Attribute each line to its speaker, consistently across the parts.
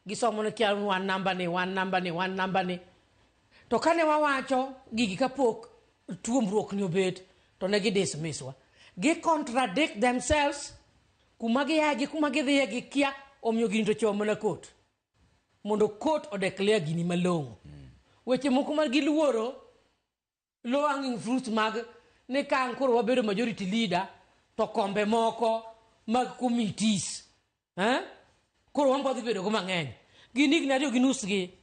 Speaker 1: Gisomo ni kia wan namba ni, wan namba ni, wan namba ni. To kane wawacho gigi kapok tuomruok ni obet, to ne gi dismiss wa. Gi contradict themselves kuma giaye gi kuma gidhiye gikia, omiyo gini to chomo mana court. Mondo court o declare gini malong'o. Weche moko ma giluoro low hanging fruits mag ni ka ang' koro wabedo majority leader to kombe moko mag committees eh? Koro wan wadhi bedo go mang'eny. Gin higni 2 gi nus gi,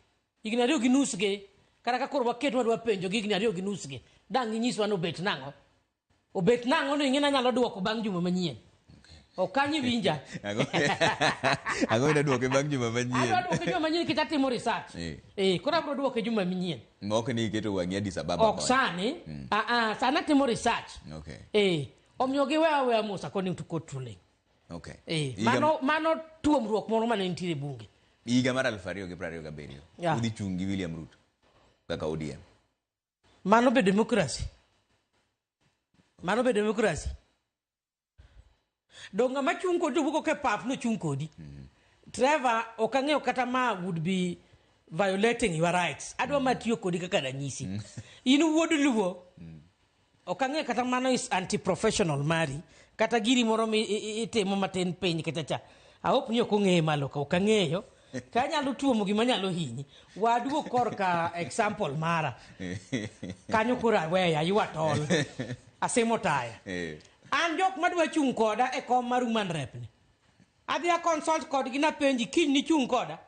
Speaker 1: higni 2 gi nus gi, kata ka koro waket wadwa penjo gi higni 2 gi nus gi, dang' ginyiswa ni obet nang'o? Obet nang'o ni ing'e anyalo duoko bang' juma manyien. Ok kanyo iwinja.
Speaker 2: Ang'o ida duoke bang' juma manyien?
Speaker 1: Adwa duoke juma manyien nikech atimo research. Koro abiro duoke juma manyien.
Speaker 2: Ma ok ni iketo wang'i Addis Ababa.
Speaker 1: Ok sani. Ah ah, sani atimo research. Omiyo giweyo aweya mos according to court ruling. Mano tuomruok moro mane nitiere e bunge.
Speaker 2: Higa mar 2027. Udhi chung' gi William Ruto kaka ODM.
Speaker 1: Mano be democracy. Mano be democracy. Dong' ng'ama chung' kodi to wuok e pap nochung' kodi. Trevor, ok ang'eyo kata ma would be violating your rights. Adwa ma tiyo kodi kaka ranyisi. In wuod Luo. Ok ang'eyo kata mano is anti-professional mari. Kata giri moro mi itimo matin piny kata cha. I hope ni ok ong'eye malo ka ok ang'eyo. Ka anyalo tuomo gima nyalo hinyi. Waduog korka example mara. Kanyo koro aweya, aywa tol. Asimo taya. An jok madwa chung' koda e kom mar woman rep ni. Adhi a consult kodgi napenji kiny ni chung' koda.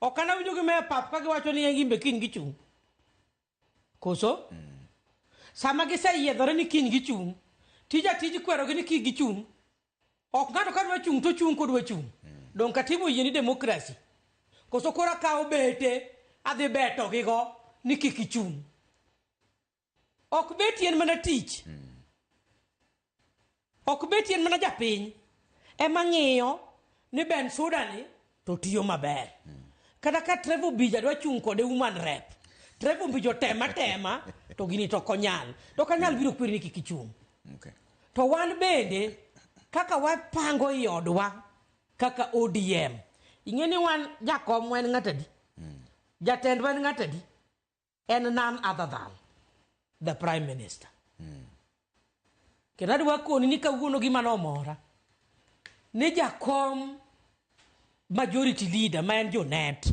Speaker 1: Ok an awinjo gi meya pap ka giwacho ni en gimbe kiny gichung'. Koso? Sama giseyiedhore ni kiny gichung', tija tij kwerogi ni kik gichung'. Ok ng'ato ka dwa chung' to chung' kodwa chung'. Dong' katiba oyie ni democracy. Koso koro akawo bete adhi beto gigo ni kik ichung'. Ok beti en mana tich. Ok beti en mana japiny. Ema ng'iyo ni Ben Suda ni to tiyo maber. Kata ka Trevor Ombija dwa chung' kode woman rep. Trevor Ombija otema tema to gini to ok onyal. To ok anyal biro kweri ni kik ichung'. To wan bende kaka wapango i odwa kaka ODM. Ing'e ni wan jakom en ng'at adi? Jatendwa en ng'at adi? En none other than the Prime Minister. Kendo adwa koni ni kawuono gima nomora ni jakom majority leader ma en Junet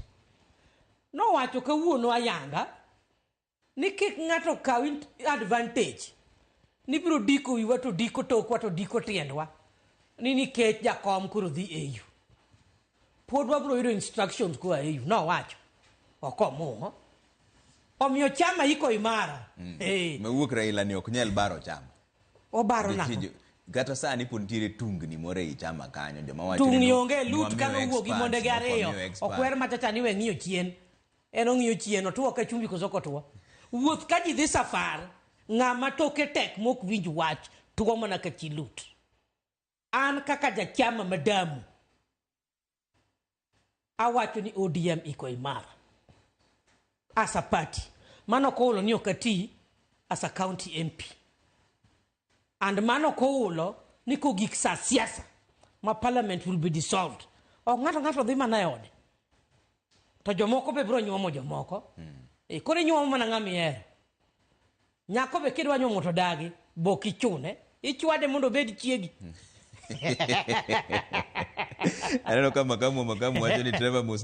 Speaker 1: nowacho kawuono ayanga ni kik ng'ato kaw advantage ni biro diko wiwa to diko tokwa to diko tiendwa ni nikech jakom koro dhi AU. Pod wabiro yudo instructions koa AU. Nowacho. Ok omuo. Omiyo chama iko imara.
Speaker 2: Mawuok Raila ni ok nyal baro chama.
Speaker 1: Obaro nang'o?
Speaker 2: Kata sani pod nitiere tungni moro ei chama kanyo. Joma wacho
Speaker 1: ni
Speaker 2: Tungni
Speaker 1: onge, lut
Speaker 2: nwamiyo
Speaker 1: kano wuok gi
Speaker 2: experts,
Speaker 1: monde gi
Speaker 2: nok
Speaker 1: ariyo.
Speaker 2: wamiyo experts.
Speaker 1: Okwer machacha ni we ng'iyo chien. En ong'iyo chien, otuo ka chumbi koso ok otuo. Wuoth ka ji dhi safar, ng'ama toke tek mok winj wach, tuo mana ka chi lut. An kaka jachama madamu, awacho ni ODM iko imara. As a party. Mano ok ohulo ni ok ati as a county MP. And mano ok ohulo ni kogik sa siasa ma parliament will be dissolved. Ok ng'ato ng'ato dhi mana e ode. To jomoko be biro nyuomo jomoko. Koro inyuomo mana ng'ama ihero. Nyako be kidwa nyuomo to dagi, bok ichune. Ichwade mondo obed chiegi.
Speaker 2: Aneno ka makamu wacho ni Trevor mos